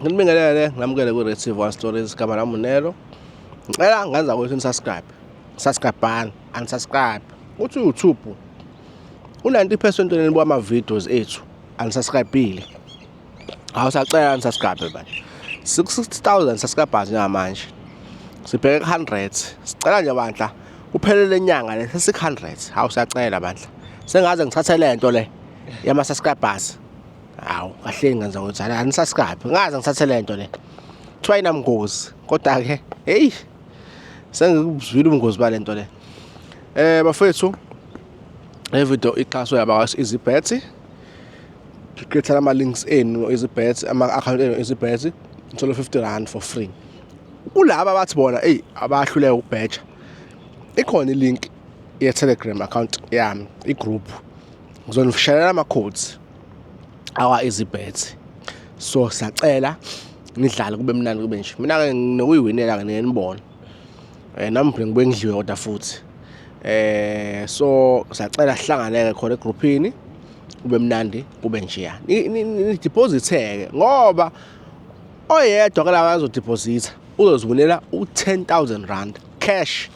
Nginibingelele ngamukele ku Red TV One Stories, igama lami uNelo. Ngicela ngenza ukuthi ni-subscribe. Subscribe-ani, unsubscribe. Uthi YouTube u-90% wenu ama videos ethu unsubscribe-ile. Awusacela unsubscribe manje. 60,000 subscribers njengamanje. Sibheke ku-100. Sicela nje bandla kuphelele inyanga le sesi-100. Hawu, siyacela bandla. Sengaze ngithathe lento le yama subscribers. Hawu, kahle ngenza ukuthi anisubscribe. Ngaze ngithathe lento le. Kuthiwa inamngozi kodwa ke hey, sengikuzwile ubungozi balento le. Bafethu, le video ixhaswe yabakwa EasyBet. Ngicela ama links enu EasyBet, ama account enu EasyBet, ngithola R50 for free. Kulaba abathi bona hey, abahluleka ukubheja. Ikhona ilink ye Telegram account yami, igroup. Ngizonishayela ama codes awa EasyBet. So siyacela nidlale kube mnandi kube nje. Mina ke nginokuyiwinela ke, nginibona. Nami phela ngibuye ngidliwe kodwa futhi. So siyacela sihlanganeke khona egroupini kube mnandi kube njeya. Ni depositeke ngoba oyedwa kulaba azodeposita uzoziwinela u-R10,000 cash.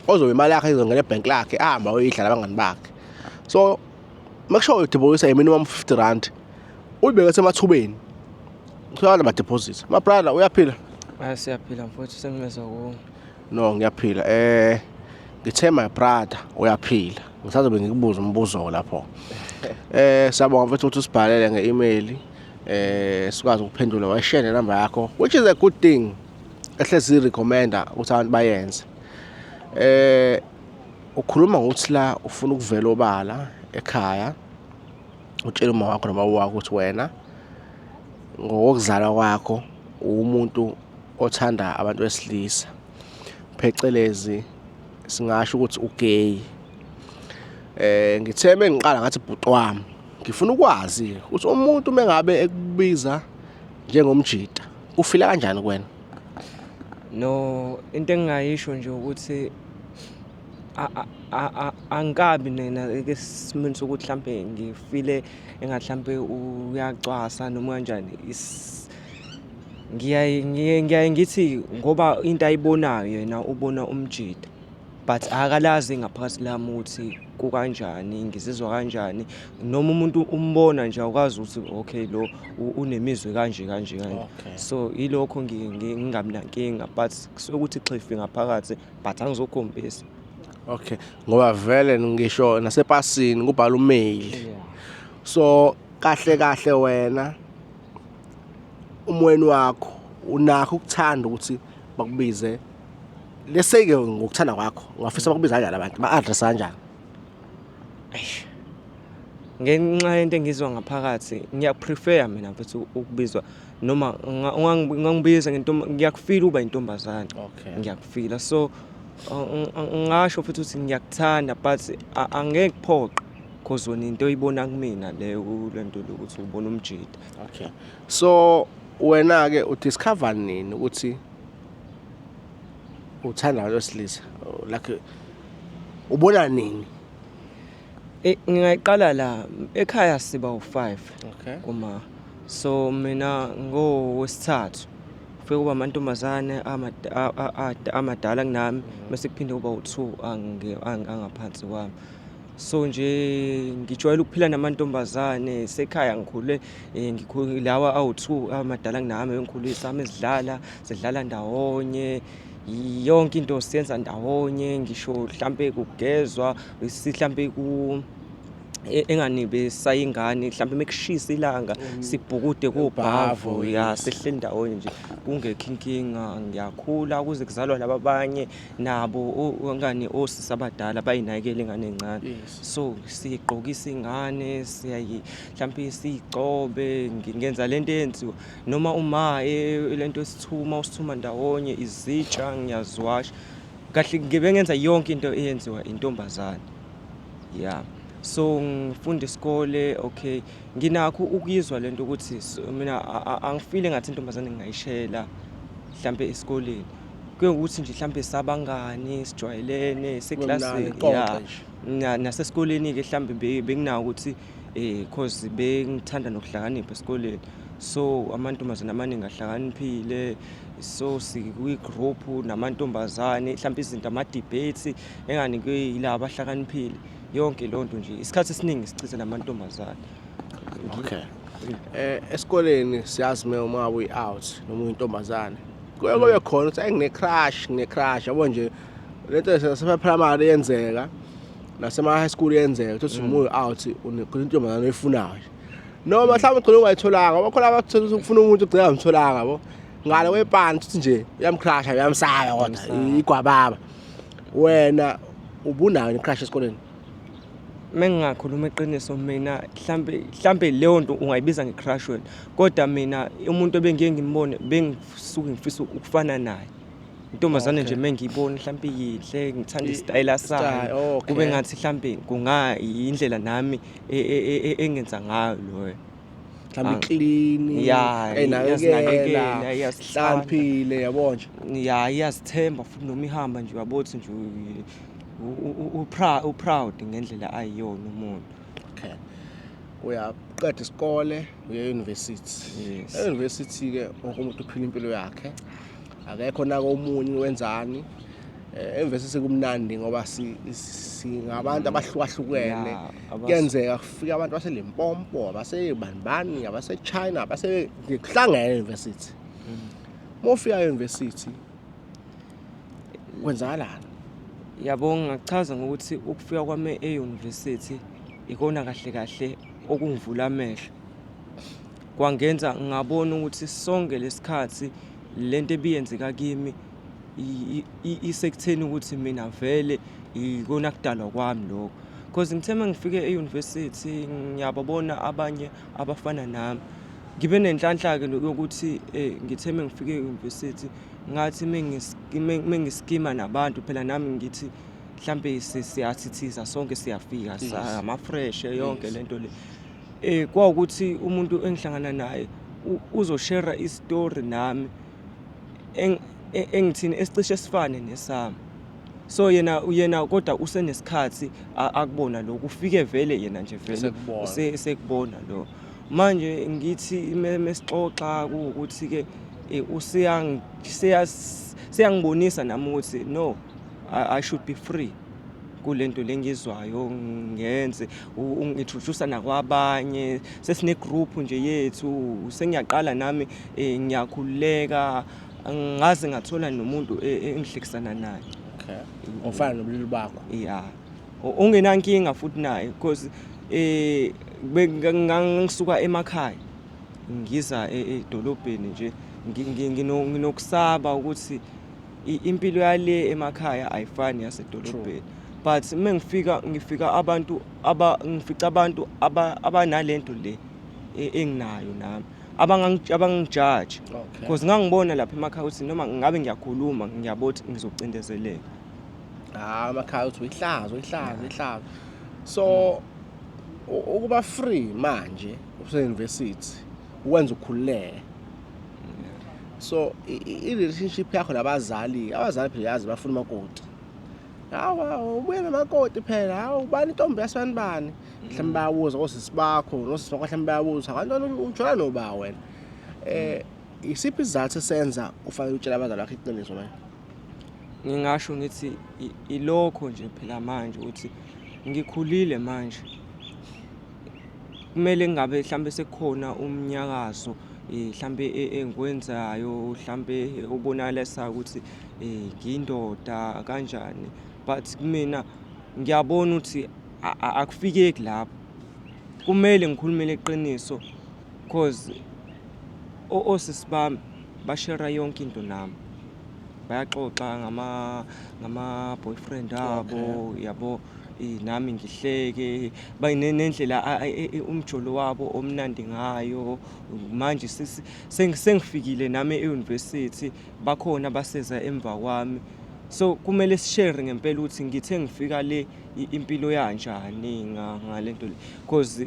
Ozobe imali yakhe izongena ebhenki lakhe, ahamba oyidla nabangani bakhe. So make sure udeposita a minimum R50, uyibeke semathubeni. Kuthiwa ba deposit. My brother, uyaphila? Hayi, siyaphila mfowethu, sengimezwa kuwo. No, ngiyaphila. Ngithe my brother uyaphila. Ngisazobe ngikubuza umbuzo lapho. Siyabonga mfethu ukuthi usibhalele nge-email. Sikwazi ukuphendula, washare nenamba yakho, which is a good thing. Ehlezi recommenda ukuthi abantu bayenze. Ukhuluma ngokuthi la ufuna ukuvela obala ekhaya, utshele uma wakho noma wakho ukuthi wena ngokuzalwa kwakho umuntu othanda abantu besilisa, phecelezi singasho ukuthi ugay. Ngithe mengiqala ngathi, bhuti wami, ngifuna ukwazi ukuthi umuntu mengabe ekubiza njengomjita ufila kanjani kuwena? No, into engingayisho nje ukuthi angikabi nena esimeni sokuthi mhlampe ngifile engathi mhlampe uyacwasa noma kanjani. Ngiyaye ngithi ngoba into ayibonayo yena ubona umjita, but akalazi ngaphakathi lami ukuthi kukanjani, ngizizwa kanjani. Noma umuntu umbona nje awukwazi ukuthi okay, lo unemizwe kanje kanje kanje. So ilokho ngingabi nankinga, but kusuke ukuthi xhifi ngaphakathi, but angizokhombisa. Okay, ngoba vele ngisho nasepasini kubhala umale. So kahle kahle wena umweni wakho unakho ukuthanda ukuthi bakubize leseke ngokuthanda kwakho, ungafisa bakubiza kanjani abantu, ba-address kanjani? Eish. Ngenxa yento engizwa ngaphakathi, ngiyaprefer mina mfethu ukubizwa noma ungangibiza ngentombi, ngiyakufila uba intombazane. Ngiyakufila, so ngingasho futhi ukuthi ngiyakuthanda, but angeke kuphoqe cause wena into oyibona kumina leyo lento lokuthi ubona umjita. Okay, so wena ke udiscover nini ukuthi uthanda abantu besilisa? Like, ubona nini? Ngingayiqala la ekhaya, siba u5 kuma, so mina ngowesithathu, kufike kuba amantombazane amadala kunami, bese kuphinde kuba u2 angaphansi kwami. So nje ngijwayele ukuphila namantombazane sekhaya, ngikhule ngikhule lawa awu2 amadala kunami engikhulisa ami, sidlala sidlala ndawonye, yonke into siyenza ndawonye, ngisho mhlambe kugezwa, mhlambe ku engani besayingane, mhlambe mekushisa ilanga sibhukude kubhavu ya, sihleli ndawonye nje kungekho inkinga. Ngiyakhula kuze kuzalwa laba abanye nabo ngani osisi abadala bayinakekela ingane encane. So siyigqokisa ingane, siyayi mhlambe siyigcobe, ngenza lento eyenziwa noma uma lento esithuma usithuma ndawonye, izitsha ngiyaziwasha kahle, ngibe ngenza yonke into eyenziwa intombazane ya. So ngifunda isikole, okay, nginakho ukuyizwa lento ukuthi mina angifile ngathi intombazane ngingayishela mhlambe esikoleni, kuye ukuthi nje mhlambe sabangani, sijwayelene seklasini. Nixoxe ya nje. Nasesikoleni ke mhlambe benginako ukuthi cause bengithanda nokuhlakanipha esikoleni. So amantombazane amaningi ahlakaniphile, so sikwi-group namantombazane, mhlawumbe izinto ama-debates enganikwe yilaba abahlakaniphile. Yonke leyo nto nje, isikhathi esiningi sichitha namantombazane. Okay. Esikoleni siyazi uma uyi out noma uyintombazane. Kuye kube khona ukuthi ngine crush, ngine crush yabo nje. Lento yase primary yenzeka nasema high school yenzeka ukuthi uma uyi out unentombazane oyifunayo. Noma mhlawumbe ugcina ungayitholanga ngoba khona abathola ukuthi ufuna umuntu ugcina ngamtholanga yabo. Ngale kwepani uthi nje uyamcrusha uyamsaba kodwa igwababa. Wena ubunayo ne-crush esikoleni? Mengingakhuluma iqiniso mina mhlambe leyo nto ungayibiza nge-crush wena, kodwa mina umuntu ebengiye ngimbone bengisuke ngifisa ukufana naye. Intombazane nje mengiyibona mhlambe yinhle, ngithanda isitayela sayo, kube ngathi mhlambe kungayindlela nami engenza ngayo loyo. Mhlawumbe clean, iyazinakekela, iyahlakaniphile yabo nje. Ya, iyazithemba futhi noma ihamba nje uyabona ukuthi nje u-proud ngendlela ayiyona umuntu. Okay. Uyaqeda isikole, uye e-university. Yes. E-university ke wonke umuntu uphila impilo yakhe. Akekho nako omunye wenzani. E-university kumnandi ngoba singabantu abahlukahlukene. Kuyenzeka kufika abantu baseLimpopo, abasebanibani, abase-China, abase kuhlangene e-university. Uma ufika e-university kwenzakalani? Yabo, ngingachaza ngokuthi ukufika kwami e-university ikona kahle kahle okungivula amehlo. Kwangenza ngabona ukuthi sonke lesikhathi lento ebiyenzeka kimi isekutheni ukuthi mina vele ikona kudalwa kwami lokho. Because ngithe uma ngifike e-university ngiyababona abanye abafana nami. Ngibe nenhlanhla-ke yokuthi ngithe uma ngifike e-university ngathi mengiskima nabantu phela nami ngithi mhlambe siyathithiza sonke siyafika ama-fresh yonke lento le. Kwawukuthi umuntu engihlangana naye uzoshare isitori nami engithini esicishe sifane nesami. So yena kodwa usenesikhathi akubona lokhu, ufike vele yena nje vele sekubona lo. Manje ngithi mesixoxa kuwukuthi ke usiyangibonisa nami ukuthi no, I should be free kulento lengizwayo, ngenze ungintroduce nakwabanye, sesine group nje yethu, sengiyaqala nami ngiyakhululeka, ngaze ngathola nomuntu engihlekisana naye. Okay. Ofana nobulili bakho. Yeah. Ungenankinga futhi naye because ngangisuka emakhaya ngiza edolobheni nje nginokusaba ukuthi impilo yale emakhaya ayifani yasedolobheni. But mengifika ngifika abantu ngifica abantu abanalento le enginayo nami, abangangijaji. Because ngangibona lapha emakhaya ukuthi noma ngabe ngiyakhuluma ngiyabona ukuthi ngizocindezeleka. Emakhaya uthi uyihlazo, uyihlazo, uyihlazo. So ukuba free manje use-university ukwenza ukhululeke. So i-relationship yakho nabazali, abazali phela yazi bafuna umakoti. Hawu, ubuye nomakoti phela, hawu ubani intombi yasibani bani. Mhlawumbe bayabuza osisi bakho, nosisi bakho mhlawumbe bayabuza, kanti ujola noba wena. Isiphi isizathu esenza ufanele utshele abazali bakho iqiniso manje? Ngingasho ngithi ilokho nje phela manje ukuthi ngikhulile manje. Kumele ngabe mhlambe sekukhona umnyakazo mhlambe engikwenzayo, mhlambe obonakalisa ukuthi ngiyindoda kanjani, but kumina ngiyabona ukuthi akufikeki lapho. Kumele ngikhulumele iqiniso because osisi bami bashare yonke into nami. Bayaxoxa ngama boyfriend abo, yabo, nami ngihleke nendlela umjolo wabo omnandi ngayo. Manje sengifikile nami e-university, bakhona baseza emva kwami. So kumele sishare ngempela ukuthi ngithe ngifika le impilo yanjani ngalento le, because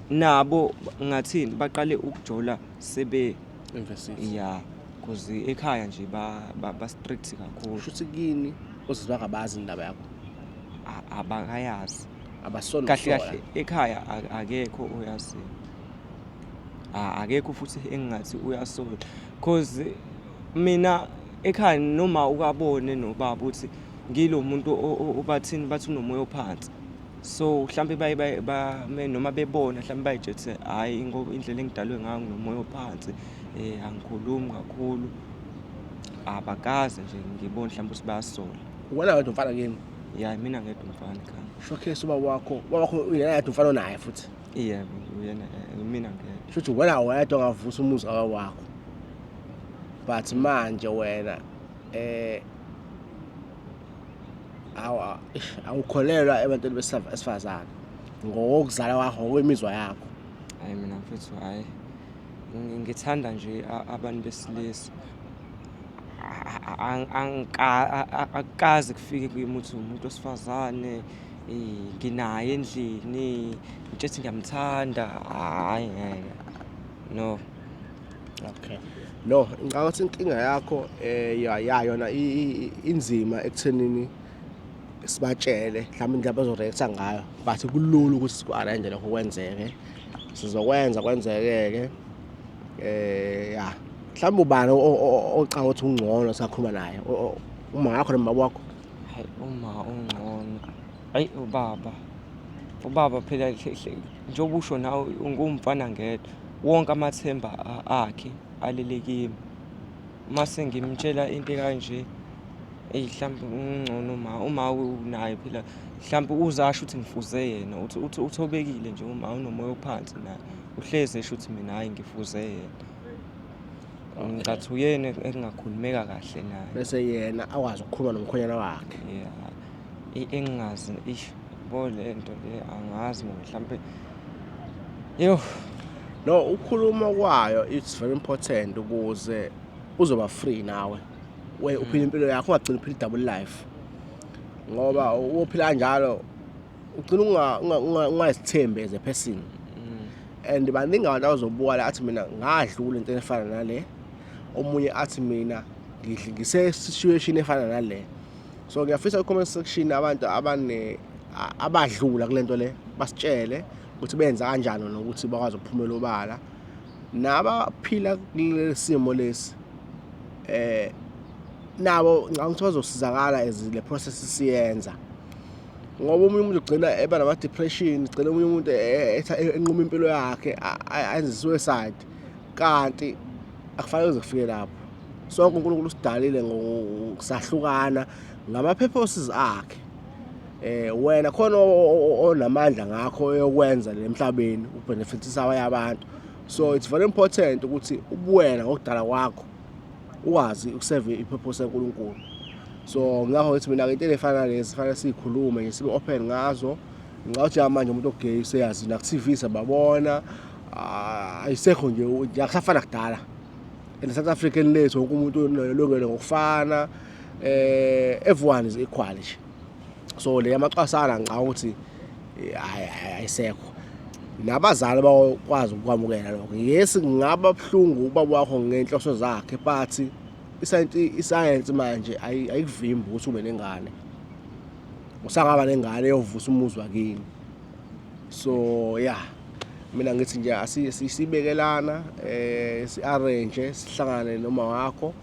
nabo ngathini baqale ukujola sebe university. Yeah, because ekhaya nje ba strict kakhulu. Shuthi kini osisi bakabazi indaba yakho? Abakayazi. Abasona kahle kahle ekhaya akekho oyaziyo. Akekho futhi engingathi uyasola, cause mina ekhaya noma ukabone nobaba ukuthi ngilo muntu obathini, bathi unomoya ophansi. So mhlampe baye noma bebona mhlampe bay'tshela ukuthi hhayi, ngoba indlela engidalwe ngayo nginomoya ophansi, angikhulumi kakhulu. Abakaze nje ngibone mhlampe ukuthi bayasola. Uwena wedwa umfana kini? Ya, mina ngedwa umfana ekhaya. Showcase ubaba wakho, ubaba wakho uyena yedwa umfana onaye futhi? Yebo, uyena, mina ngedwa. Shuthi wena wedwa ongavusa umuzi kababa wakho. But manje wena awukholelwa ebantwini besifazane ngokuzala kwakho, ngokwemizwa yakho. Hayi mina mfethu, hhayi, ngithanda nje abantu besilisa. Akukaze kufike kimi ukuthi umuntu wesifazane, nginaye endlini, ngitshethi ngiyamthanda, hhayi ngeke, no. Okay. No, ngicabanga ukuthi inkinga yakho ya yona inzima ekuthenini sibatshele mhlawumbe indlela abazoreact ngayo, but kulula ukuthi siku-arrange lokho kwenzeke. Sizokwenza kwenzeke-ke. Ya, mhlawumbe ubani ocabanga ukuthi ungcono singakhuluma naye? Uma wakho noma ubaba wakho? Hayi, uma ungcono, hayi ubaba. Ubaba phela njengoba usho nawe ungumfana ngedwa, wonke amathemba akhe alele kimi. Mase ngimtshela into ekanje, eyi mhlawumbe ungcono uma unaye phela, mhlawumbe uzasho ukuthi ngifuze yena, uthi uthobekile nje uma unomoya ophansi naye. Uhlezi esho ukuthi mina hhayi ngifuze yena. Ngicathi uyena engingakhulumeka kahle naye. Bese yena akwazi ukukhuluma nomkhwenyana wakhe. Yeah. Engingazi, eish, bo le nto le angazi mina mhlampe. Yo. No, ukukhuluma kwayo it's very important ukuze uzoba free nawe. We uphila impilo yakho, ungagcini uphila double life. Ngoba uphila kanjalo ugcina ungazithembi as a person. And baningi abantu abazobuka la athi mina ngadlula into efana nale, omunye athi mina ngise situation efana nale. So ngiyafisa ku comment section abantu abadlula kulento le basitshele ukuthi benza kanjani nokuthi bakwazi ukuphumela obala, nabaphila kulesi simo lesi nabo ngicabanga ukuthi bazosizakala as le process siyenza. Ngoba omunye umuntu ugcina eba nama depression, ugcina omunye umuntu enquma impilo yakhe, ayenze suicide, kanti akufanele kuze kufike lapho. Sonke uNkulunkulu usidalile ngokusahlukana ngama purposes akhe. Wena khona onamandla ngakho eyokwenza le emhlabeni, ubenefitisa abanye abantu. So it's very important ukuthi ubuwena ngokudala kwakho ukwazi ukuseve ipurpose kaNkulunkulu. So ngakho ngithi mina into efana nalezi fanele sikhulume nje, sibe open ngazo. Ngicabanga ukuthi manje umuntu ogay useyazi na ku-TV sababona, ayisekho nje, akusafana kudala. In South African lethu wonke umuntu unelungelo ngokufana, everyone is equal nje. So le yamacwasana ngicabanga ukuthi ayisekho. Nabazali bakwazi ukwamukela lokho. Yes, kungaba buhlungu ubaba wakho ngenhloso zakhe, but isayensi manje ayikuvimbi ukuthi ube nengane. Usangaba nengane eyovusa umuzi wakini. So yeah, mina ngithi nje asibekelana, si-arrange sihlangane noma wakho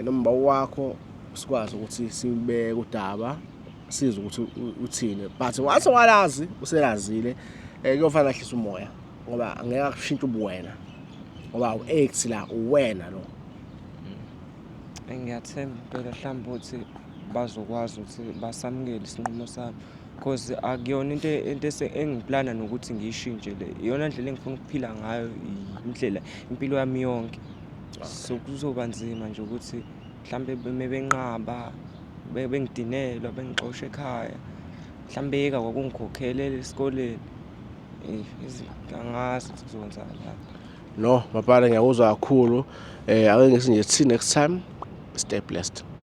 noma baba wakho, sikwazi ukuthi sibeke udaba, sizwe ukuthi uthini. But once walazi uselazile, kuyofana nahlisa umoya, ngoba angeke akushintshe ubuwena, ngoba u-ex la uwena lo. Ngiyathemba impela mhlawumbe ukuthi bazokwazi ukuthi basamukele isinqumo sami, cause akuyona into engiplana nokuthi ngiyishintshe le. Iyona ndlela engifuna ukuphila ngayo, indlela impilo yami yonke. So kuzoba nzima nje ukuthi mhlambe mebenqaba, bengidinelwa, bengixosha ekhaya, mhlambe yeka kwakungikhokhelela esikoleni. Angazi ukuthi kuzokwenzakalani. No, mapala ngiyakuzwa kakhulu. Ake ngithi nje see next time. Stay blessed.